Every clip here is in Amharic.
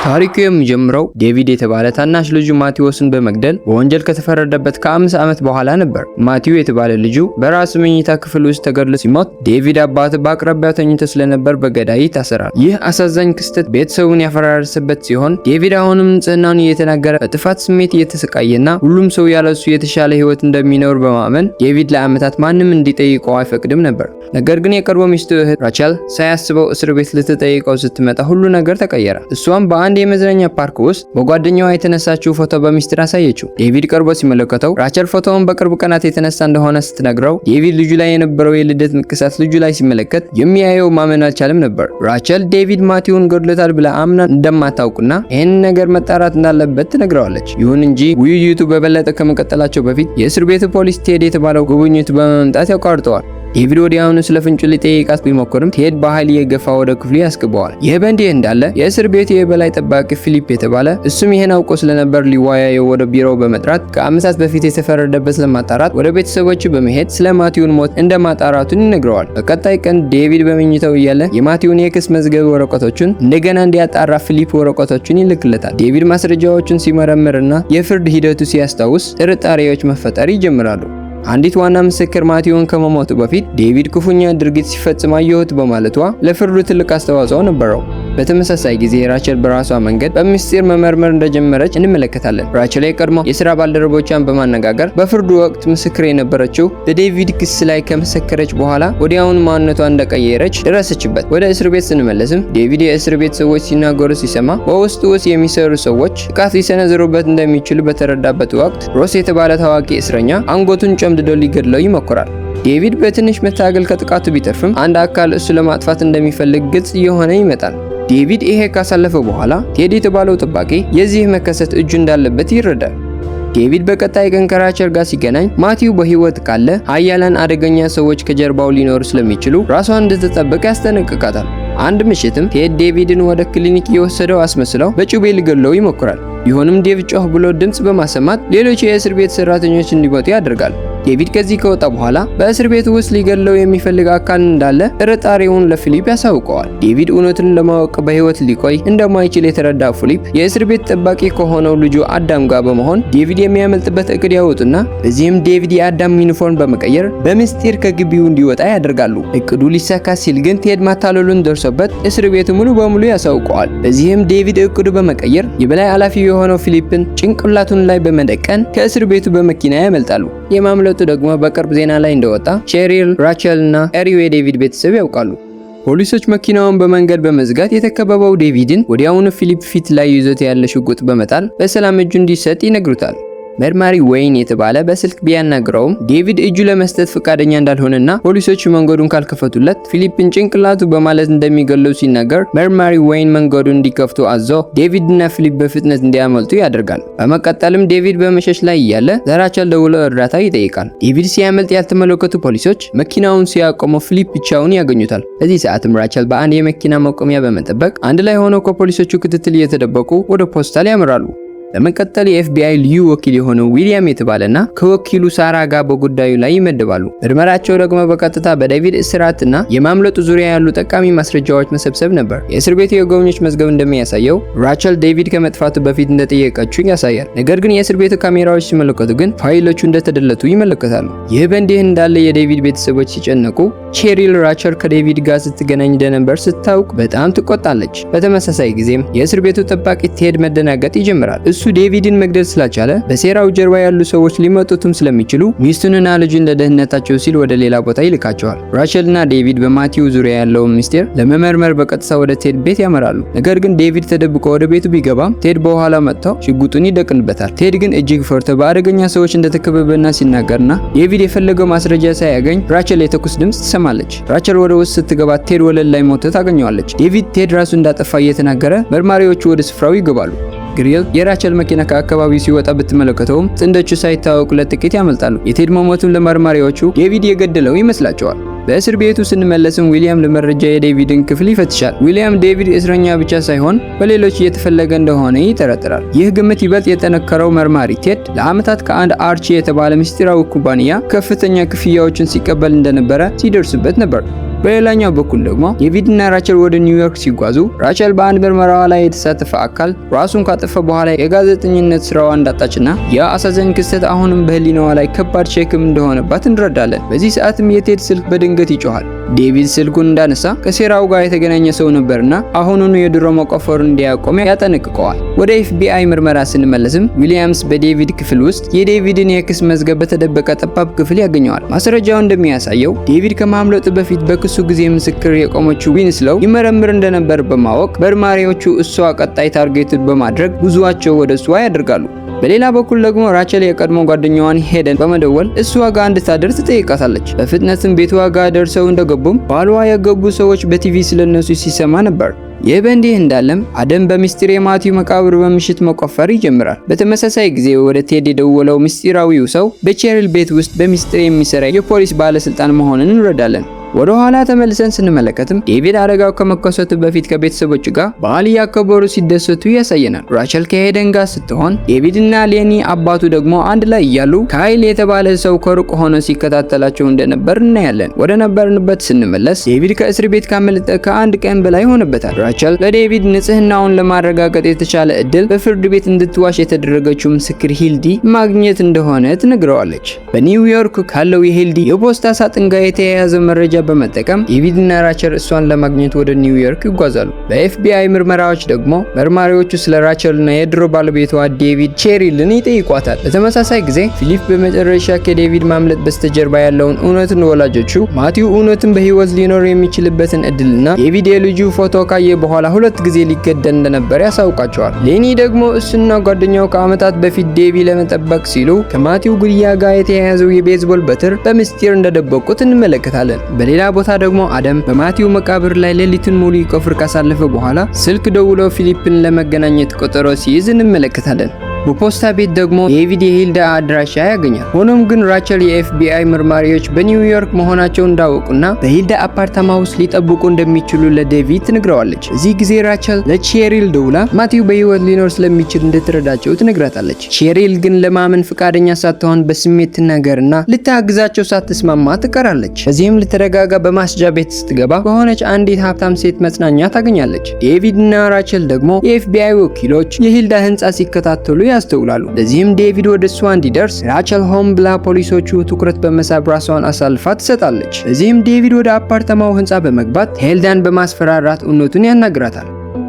ታሪኩ የሚጀምረው ዴቪድ የተባለ ታናሽ ልጁ ማቴዎስን በመግደል በወንጀል ከተፈረደበት ከ5 ዓመት በኋላ ነበር። ማቲው የተባለ ልጁ በራሱ መኝታ ክፍል ውስጥ ተገድሎ ሲሞት ዴቪድ አባቱ በአቅራቢያው ተኝቶ ስለነበር በገዳይ ይታሰራል። ይህ አሳዛኝ ክስተት ቤተሰቡን ያፈራረሰበት ሲሆን ዴቪድ አሁንም ንጽህናውን እየተናገረ በጥፋት ስሜት እየተሰቃየና ሁሉም ሰው ያለሱ የተሻለ ህይወት እንደሚኖር በማመን ዴቪድ ለዓመታት ማንም እንዲጠይቀው አይፈቅድም ነበር። ነገር ግን የቀድሞ ሚስቱ እህት ራቸል ሳያስበው እስር ቤት ልትጠይቀው ስትመጣ ሁሉ ነገር ተቀየረ። እሷም በአንድ የመዝናኛ ፓርክ ውስጥ በጓደኛዋ የተነሳችው ፎቶ በሚስጥር አሳየችው። ዴቪድ ቀርቦ ሲመለከተው ራቸል ፎቶውን በቅርብ ቀናት የተነሳ እንደሆነ ስትነግረው ዴቪድ ልጁ ላይ የነበረው የልደት ንቅሳት ልጁ ላይ ሲመለከት የሚያየው ማመን አልቻለም ነበር። ራቸል ዴቪድ ማቲውን ገድሎታል ብላ አምና እንደማታውቅና ይህንን ነገር መጣራት እንዳለበት ትነግረዋለች። ይሁን እንጂ ውይይቱ በበለጠ ከመቀጠላቸው በፊት የእስር ቤቱ ፖሊስ ቴድ የተባለው ጉብኝቱ በመምጣት ያቋርጠዋል። ዴቪድ ወዲያውኑ ስለ ፍንጩ ሊጠይቃት ቢሞክርም ቴድ በኃይል እየገፋ ወደ ክፍሉ ያስገባዋል። ይህ በእንዲህ እንዳለ የእስር ቤቱ የበላይ ጠባቂ ፊሊፕ የተባለ እሱም ይህን አውቆ ስለነበር ሊወያየው ወደ ቢሮው በመጥራት ከዓመታት በፊት የተፈረደበት ለማጣራት ወደ ቤተሰቦቹ በመሄድ ስለ ማቲውን ሞት እንደማጣራቱን ይነግረዋል። በቀጣይ ቀን ዴቪድ በመኝታው እያለ የማቲውን የክስ መዝገብ ወረቀቶቹን እንደገና እንዲያጣራ ፊሊፕ ወረቀቶቹን ይልክለታል። ዴቪድ ማስረጃዎቹን ሲመረምርና የፍርድ ሂደቱ ሲያስታውስ ጥርጣሬዎች መፈጠር ይጀምራሉ። አንዲት ዋና ምስክር ማቲውን ከመሞቱ በፊት ዴቪድ ክፉኛ ድርጊት ሲፈጽም አየሁት በማለቷ ለፍርዱ ትልቅ አስተዋጽኦ ነበረው። በተመሳሳይ ጊዜ ራቸል በራሷ መንገድ በምስጢር መመርመር እንደጀመረች እንመለከታለን። ራቸል የቀድሞ የስራ ባልደረቦቿን በማነጋገር በፍርዱ ወቅት ምስክር የነበረችው በዴቪድ ክስ ላይ ከመሰከረች በኋላ ወዲያውኑ ማንነቷን እንደቀየረች ደረሰችበት። ወደ እስር ቤት ስንመለስም ዴቪድ የእስር ቤት ሰዎች ሲናገሩ ሲሰማ በውስጡ ውስጥ የሚሰሩ ሰዎች ጥቃት ሊሰነዝሩበት እንደሚችሉ በተረዳበት ወቅት ሮስ የተባለ ታዋቂ እስረኛ አንገቱን ጨምድዶ ሊገድለው ይሞክራል። ዴቪድ በትንሽ መታገል ከጥቃቱ ቢተርፍም አንድ አካል እሱ ለማጥፋት እንደሚፈልግ ግልጽ እየሆነ ይመጣል። ዴቪድ ይሄ ካሳለፈ በኋላ ቴድ የተባለው ጠባቂ የዚህ መከሰት እጁ እንዳለበት ይረዳል። ዴቪድ በቀጣይ ቀን ከራቸል ጋር ሲገናኝ ማቲው በህይወት ካለ ሀያላን አደገኛ ሰዎች ከጀርባው ሊኖሩ ስለሚችሉ ራሷን እንድትጠብቅ ያስጠነቅቃታል። አንድ ምሽትም ቴድ ዴቪድን ወደ ክሊኒክ እየወሰደው አስመስለው በጩቤ ሊገድለው ይሞክራል። ቢሆንም ዴቪድ ጮህ ብሎ ድምጽ በማሰማት ሌሎች የእስር ቤት ሰራተኞች እንዲመጡ ያደርጋል። ዴቪድ ከዚህ ከወጣ በኋላ በእስር ቤት ውስጥ ሊገድለው የሚፈልግ አካል እንዳለ ጥርጣሬውን ለፊሊፕ ያሳውቀዋል። ዴቪድ እውነቱን ለማወቅ በህይወት ሊቆይ እንደማይችል የተረዳ ፊሊፕ የእስር ቤት ጠባቂ ከሆነው ልጁ አዳም ጋር በመሆን ዴቪድ የሚያመልጥበት እቅድ ያወጡና በዚህም ዴቪድ የአዳም ዩኒፎርም በመቀየር በምስጢር ከግቢው እንዲወጣ ያደርጋሉ። እቅዱ ሊሳካ ሲል ግን ቴድ ማታለሉን ደርሶበት እስር ቤቱ ሙሉ በሙሉ ያሳውቀዋል። በዚህም ዴቪድ እቅዱ በመቀየር የበላይ ኃላፊ የሆነው ፊሊፕን ጭንቅላቱን ላይ በመደቀን ከእስር ቤቱ በመኪና ያመልጣሉ። የማምለጡ ደግሞ በቅርብ ዜና ላይ እንደወጣ ቼሪል፣ ራቸል እና ቀሪው የዴቪድ ቤተሰብ ያውቃሉ። ፖሊሶች መኪናውን በመንገድ በመዝጋት የተከበበው ዴቪድን ወዲያውኑ ፊሊፕ ፊት ላይ ይዞት ያለ ሽጉጥ በመጣል በሰላም እጁ እንዲሰጥ ይነግሩታል። መርማሪ ወይን የተባለ በስልክ ቢያናግረውም ዴቪድ እጁ ለመስጠት ፈቃደኛ እንዳልሆነና ፖሊሶቹ መንገዱን ካልከፈቱለት ፊሊፕን ጭንቅላቱ በማለት እንደሚገለው ሲናገር መርማሪ ወይን መንገዱን እንዲከፍቱ አዞ ዴቪድ እና ፊሊፕ በፍጥነት እንዲያመልጡ ያደርጋል። በመቀጠልም ዴቪድ በመሸሽ ላይ እያለ ለራቸል ደውሎ እርዳታ ይጠይቃል። ዴቪድ ሲያመልጥ ያልተመለከቱ ፖሊሶች መኪናውን ሲያቆመው ፊሊፕ ብቻውን ያገኙታል። በዚህ ሰዓትም ራቸል በአንድ የመኪና መቆሚያ በመጠበቅ አንድ ላይ ሆነው ከፖሊሶቹ ክትትል እየተደበቁ ወደ ፖስታል ያመራሉ። በመቀጠል የኤፍቢአይ ልዩ ወኪል የሆነው ዊሊያም የተባለና ከወኪሉ ሳራ ጋር በጉዳዩ ላይ ይመደባሉ። ምርመራቸው ደግሞ በቀጥታ በዴቪድ እስራትና የማምለጡ ዙሪያ ያሉ ጠቃሚ ማስረጃዎች መሰብሰብ ነበር። የእስር ቤቱ የጎብኚዎች መዝገብ እንደሚያሳየው ራቸል ዴቪድ ከመጥፋቱ በፊት እንደጠየቀችው ያሳያል። ነገር ግን የእስር ቤቱ ካሜራዎች ሲመለከቱ ግን ፋይሎቹ እንደተደለቱ ይመለከታሉ። ይህ በእንዲህ እንዳለ የዴቪድ ቤተሰቦች ሲጨነቁ፣ ቼሪል ራቸል ከዴቪድ ጋር ስትገናኝ እንደነበር ስታውቅ በጣም ትቆጣለች። በተመሳሳይ ጊዜም የእስር ቤቱ ጠባቂ ቴድ መደናገጥ ይጀምራል። እሱ ዴቪድን መግደል ስላልቻለ በሴራው ጀርባ ያሉ ሰዎች ሊመጡትም ስለሚችሉ ሚስቱንና ልጁን ለደህንነታቸው ሲል ወደ ሌላ ቦታ ይልካቸዋል። ራቸልና ዴቪድ በማቲው ዙሪያ ያለውን ምስጢር ለመመርመር በቀጥታ ወደ ቴድ ቤት ያመራሉ። ነገር ግን ዴቪድ ተደብቆ ወደ ቤቱ ቢገባም ቴድ በኋላ መጥተው ሽጉጡን ይደቅንበታል። ቴድ ግን እጅግ ፈርቶ በአደገኛ ሰዎች እንደተከበበና ሲናገርና ዴቪድ የፈለገው ማስረጃ ሳያገኝ ራቸል የተኩስ ድምጽ ትሰማለች። ራቸል ወደ ውስጥ ስትገባ ቴድ ወለል ላይ ሞቶ ታገኘዋለች። ዴቪድ ቴድ ራሱ እንዳጠፋ እየተናገረ መርማሪዎቹ ወደ ስፍራው ይገባሉ። ግሪል የራቸል መኪና ከአካባቢው ሲወጣ ብትመለከተውም ጥንዶቹ ሳይታወቁ ለጥቂት ያመልጣሉ። የቴድ መሞቱን ለመርማሪዎቹ ዴቪድ የገደለው ይመስላቸዋል። በእስር ቤቱ ስንመለስም ዊሊያም ለመረጃ የዴቪድን ክፍል ይፈትሻል። ዊሊያም ዴቪድ እስረኛ ብቻ ሳይሆን በሌሎች እየተፈለገ እንደሆነ ይጠረጥራል። ይህ ግምት ይበልጥ የጠነከረው መርማሪ ቴድ ለዓመታት ከአንድ አርቺ የተባለ ምስጢራዊ ኩባንያ ከፍተኛ ክፍያዎችን ሲቀበል እንደነበረ ሲደርስበት ነበር። በሌላኛው በኩል ደግሞ ዴቪድ እና ራቸል ወደ ኒውዮርክ ሲጓዙ ራቸል በአንድ ምርመራዋ ላይ የተሳተፈ አካል ራሱን ካጠፋ በኋላ የጋዜጠኝነት ስራዋ እንዳጣችና ያ አሳዛኝ ክስተት አሁንም በህሊናዋ ላይ ከባድ ሸክም እንደሆነባት እንረዳለን። በዚህ ሰዓትም የቴድ ስልክ በድንገት ይጮሃል። ዴቪድ ስልኩን እንዳነሳ ከሴራው ጋር የተገናኘ ሰው ነበርና አሁኑኑ የድሮ መቆፈሩን እንዲያቆም ያጠነቅቀዋል። ወደ ኤፍቢአይ ምርመራ ስንመለስም ዊሊያምስ በዴቪድ ክፍል ውስጥ የዴቪድን የክስ መዝገብ በተደበቀ ጠባብ ክፍል ያገኘዋል። ማስረጃው እንደሚያሳየው ዴቪድ ከማምለጡ በፊት በክሱ ጊዜ ምስክር የቆመችው ዊንስሎው ይመረምር እንደነበር በማወቅ መርማሪዎቹ እሷ ቀጣይ target በማድረግ ጉዟቸው ወደ እሷ ያደርጋሉ። በሌላ በኩል ደግሞ ራቸል የቀድሞ ጓደኛዋን ሄደን በመደወል እሷ ጋር እንድታደር ትጠይቃታለች። በፍጥነትም ቤቷ ጋር ደርሰው እንደገቡም ባሏ ያገቡ ሰዎች በቲቪ ስለነሱ ሲሰማ ነበር። ይህ በእንዲህ እንዳለም አደም በሚስጢር የማቲው መቃብር በምሽት መቆፈር ይጀምራል። በተመሳሳይ ጊዜ ወደ ቴድ የደወለው ምስጢራዊው ሰው በቼሪል ቤት ውስጥ በሚስጢር የሚሰራ የፖሊስ ባለስልጣን መሆኑን እንረዳለን። ወደ ኋላ ተመልሰን ስንመለከትም ዴቪድ አደጋው ከመከሰቱ በፊት ከቤተሰቦቹ ጋር በዓል እያከበሩ ሲደሰቱ ያሳየናል። ራቸል ከሄደን ጋር ስትሆን ዴቪድ እና ሌኒ አባቱ ደግሞ አንድ ላይ እያሉ ካይል የተባለ ሰው ከሩቅ ሆኖ ሲከታተላቸው እንደነበር እናያለን። ወደ ነበርንበት ስንመለስ ዴቪድ ከእስር ቤት ካመለጠ ከአንድ ቀን በላይ ሆኖበታል። ራቸል ለዴቪድ ንጽህናውን ለማረጋገጥ የተቻለ እድል በፍርድ ቤት እንድትዋሽ የተደረገችው ምስክር ሂልዲ ማግኘት እንደሆነ ትነግረዋለች። በኒውዮርክ ካለው የሂልዲ የፖስታ ሳጥን ጋር የተያያዘ መረጃ በመጠቀም ዴቪድ እና ራቸል እሷን ለማግኘት ወደ ኒውዮርክ ይጓዛሉ። በኤፍቢአይ ምርመራዎች ደግሞ መርማሪዎቹ ስለ ራቸል እና የድሮ ባለቤቷ ዴቪድ ቼሪልን ይጠይቋታል። በተመሳሳይ ጊዜ ፊሊፕ በመጨረሻ ከዴቪድ ማምለጥ በስተጀርባ ያለውን እውነትን ወላጆቹ ማቲው እውነትን በህይወት ሊኖር የሚችልበትን እድልና ዴቪድ የልጁ ፎቶ ካየ በኋላ ሁለት ጊዜ ሊገደል እንደነበር ያሳውቃቸዋል። ሌኒ ደግሞ እሱና ጓደኛው ከዓመታት በፊት ዴቪ ለመጠበቅ ሲሉ ከማቲው ግድያ ጋር የተያያዘው የቤዝቦል በትር በምስጢር እንደደበቁት እንመለከታለን። በሌላ ቦታ ደግሞ አደም በማቲው መቃብር ላይ ሌሊቱን ሙሉ ይቆፍር ካሳለፈ በኋላ ስልክ ደውሎ ፊሊፕን ለመገናኘት ቀጠሮ ሲይዝ እንመለከታለን። በፖስታ ቤት ደግሞ ዴቪድ የሂልዳ አድራሻ ያገኛል። ሆኖም ግን ራቸል የኤፍቢአይ መርማሪዎች በኒውዮርክ መሆናቸውን እንዳወቁና በሂልዳ አፓርታማ ውስጥ ሊጠብቁ እንደሚችሉ ለዴቪድ ትነግረዋለች። እዚህ ጊዜ ራቸል ለቼሪል ደውላ ማቲው በህይወት ሊኖር ስለሚችል እንድትረዳቸው ትነግራታለች። ቼሪል ግን ለማመን ፈቃደኛ ሳትሆን በስሜት ትናገርና ልታግዛቸው ሳትስማማ ትቀራለች። በዚህም ልትረጋጋ በማስጃ ቤት ስትገባ በሆነች አንዲት ሀብታም ሴት መጽናኛ ታገኛለች። ዴቪድ እና ራቸል ደግሞ የኤፍቢአይ ወኪሎች የሂልዳ ህንፃ ሲከታተሉ ያስተውላሉ። ለዚህም ዴቪድ ወደ እሷ እንዲደርስ ራቸል ሆን ብላ ፖሊሶቹ ትኩረት በመሳብ ራሷን አሳልፋ ትሰጣለች። ለዚህም ዴቪድ ወደ አፓርታማው ህንፃ በመግባት ሄልዳን በማስፈራራት እውነቱን ያናግራታል።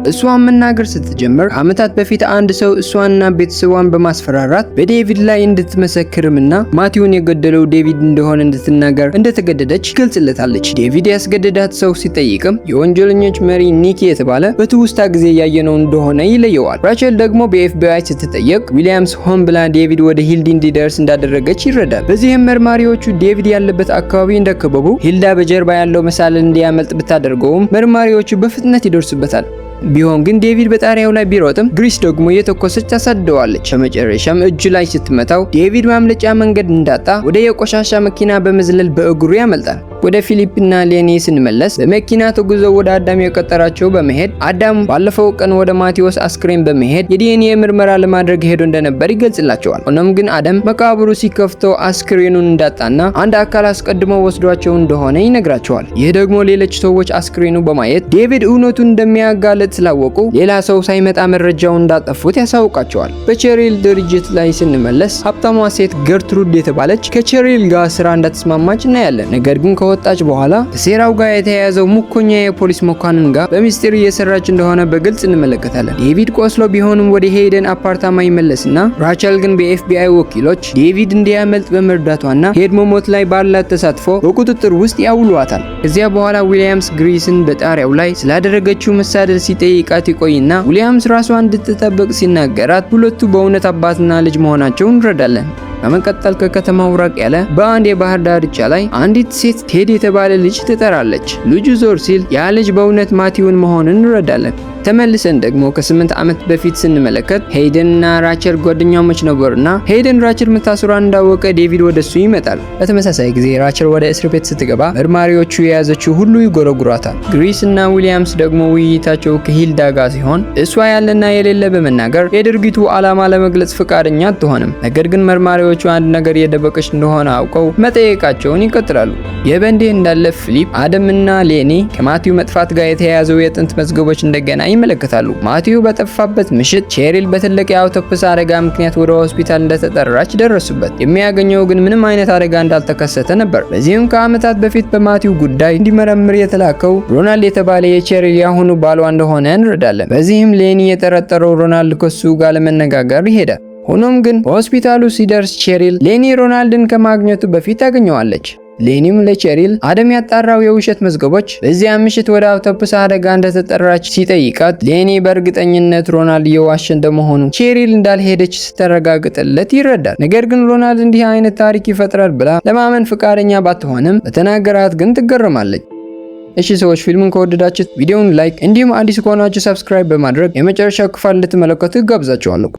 እሷን መናገር ስትጀምር ከዓመታት በፊት አንድ ሰው እሷንና ቤተሰቧን በማስፈራራት በዴቪድ ላይ እንድትመሰክርምና ማቲውን የገደለው ዴቪድ እንደሆነ እንድትናገር እንደተገደደች ይገልጽለታለች። ዴቪድ ያስገደዳት ሰው ሲጠይቅም የወንጀለኞች መሪ ኒኪ የተባለ በትውስታ ጊዜ ያየነው እንደሆነ ይለየዋል። ራቸል ደግሞ በኤፍቢአይ ስትጠየቅ ዊሊያምስ ሆን ብላ ዴቪድ ወደ ሂልዲ እንዲደርስ እንዳደረገች ይረዳል። በዚህም መርማሪዎቹ ዴቪድ ያለበት አካባቢ እንደከበቡ ሂልዳ በጀርባ ያለው መሳል እንዲያመልጥ ብታደርገውም መርማሪዎቹ በፍጥነት ይደርሱበታል። ቢሆን ግን ዴቪድ በጣሪያው ላይ ቢሮጥም ግሪስ ደግሞ እየተኮሰች ታሳድደዋለች። በመጨረሻም እጁ ላይ ስትመታው ዴቪድ ማምለጫ መንገድ እንዳጣ ወደ የቆሻሻ መኪና በመዝለል በእግሩ ያመልጣል። ወደ ፊሊፕና ሌኒ ስንመለስ በመኪና ተጉዘው ወደ አዳም የቀጠራቸው በመሄድ አዳም ባለፈው ቀን ወደ ማቴዎስ አስክሬን በመሄድ የዲኤንኤ ምርመራ ለማድረግ ሄዶ እንደነበር ይገልጽላቸዋል። ሆኖም ግን አዳም መቃብሩ ሲከፍተው አስክሬኑን እንዳጣና አንድ አካል አስቀድሞ ወስዷቸው እንደሆነ ይነግራቸዋል። ይህ ደግሞ ሌሎች ሰዎች አስክሬኑ በማየት ዴቪድ እውነቱን እንደሚያጋለጥ ስላወቁ ሌላ ሰው ሳይመጣ መረጃውን እንዳጠፉት ያሳውቃቸዋል። በቼሪል ድርጅት ላይ ስንመለስ ሀብታሟ ሴት ገርትሩድ የተባለች ከቼሪል ጋር ስራ እንዳትስማማች እናያለን። ነገር ግን ከወጣች በኋላ ከሴራው ጋር የተያያዘው ምርኮኛ የፖሊስ መኮንን ጋር በሚስጢር እየሰራች እንደሆነ በግልጽ እንመለከታለን። ዴቪድ ቆስሎ ቢሆንም ወደ ሄደን አፓርታማ ይመለስና ራቸል ግን በኤፍቢአይ ወኪሎች ዴቪድ እንዲያመልጥ በመርዳቷና ሄድ መሞት ላይ ባላት ተሳትፎ በቁጥጥር ውስጥ ያውሏታል። ከዚያ በኋላ ዊሊያምስ ግሪስን በጣሪያው ላይ ስላደረገችው መሳደድ ሲጠይቃት ይቆይና ዊሊያምስ ራሷን እንድትጠብቅ ሲናገራት ሁለቱ በእውነት አባትና ልጅ መሆናቸውን እንረዳለን። በመቀጠል ከከተማው ራቅ ያለ በአንድ የባህር ዳርቻ ላይ አንዲት ሴት ቴድ የተባለ ልጅ ትጠራለች። ልጁ ዞር ሲል ያ ልጅ በእውነት ማቲውን መሆኑን እንረዳለን። ተመልሰን ደግሞ ከ8 ዓመት በፊት ስንመለከት ሄይደን እና ራቸል ጓደኛሞች ነበሩና ሄይደን ራቸል መታሰሯን እንዳወቀ ዴቪድ ወደሱ ይመጣል። በተመሳሳይ ጊዜ ራቸል ወደ እስር ቤት ስትገባ መርማሪዎቹ የያዘችው ሁሉ ይጎረጉሯታል። ግሪስ እና ዊሊያምስ ደግሞ ውይይታቸው ከሂልዳ ጋር ሲሆን እሷ ያለና የሌለ በመናገር የድርጊቱ ዓላማ ለመግለጽ ፈቃደኛ አትሆንም። ነገር ግን መርማሪዎቹ አንድ ነገር እየደበቀች እንደሆነ አውቀው መጠየቃቸውን ይቀጥላሉ። ይህ በእንዲህ እንዳለ ፊሊፕ፣ አደም እና ሌኒ ከማቲው መጥፋት ጋር የተያያዘው የጥንት መዝገቦች እንደገና ይመለከታሉ። ማቲው በጠፋበት ምሽት ቼሪል በትልቅ የአውቶቡስ አደጋ ምክንያት ወደ ሆስፒታል እንደተጠራች ደረሱበት። የሚያገኘው ግን ምንም አይነት አደጋ እንዳልተከሰተ ነበር። በዚህም ከዓመታት በፊት በማቲው ጉዳይ እንዲመረምር የተላከው ሮናልድ የተባለ የቼሪል ያሁኑ ባሏ እንደሆነ እንረዳለን። በዚህም ሌኒ የጠረጠረው ሮናልድ ከሱ ጋር ለመነጋገር ይሄዳል። ሆኖም ግን በሆስፒታሉ ሲደርስ ቼሪል ሌኒ ሮናልድን ከማግኘቱ በፊት ታገኘዋለች። ሌኒም ለቼሪል አደም ያጣራው የውሸት መዝገቦች በዚያ ምሽት ወደ አውቶቡስ አደጋ እንደተጠራች ሲጠይቃት ሌኒ በእርግጠኝነት ሮናልድ እየዋሸ እንደመሆኑ ቼሪል እንዳልሄደች ስታረጋግጥለት ይረዳል። ነገር ግን ሮናልድ እንዲህ አይነት ታሪክ ይፈጥራል ብላ ለማመን ፈቃደኛ ባትሆንም በተናገራት ግን ትገረማለች። እሺ ሰዎች፣ ፊልሙን ከወደዳችሁት ቪዲዮውን like እንዲሁም አዲስ ከሆናችሁ subscribe በማድረግ የመጨረሻው ክፍል እንድትመለከቱ እጋብዛችኋለሁ።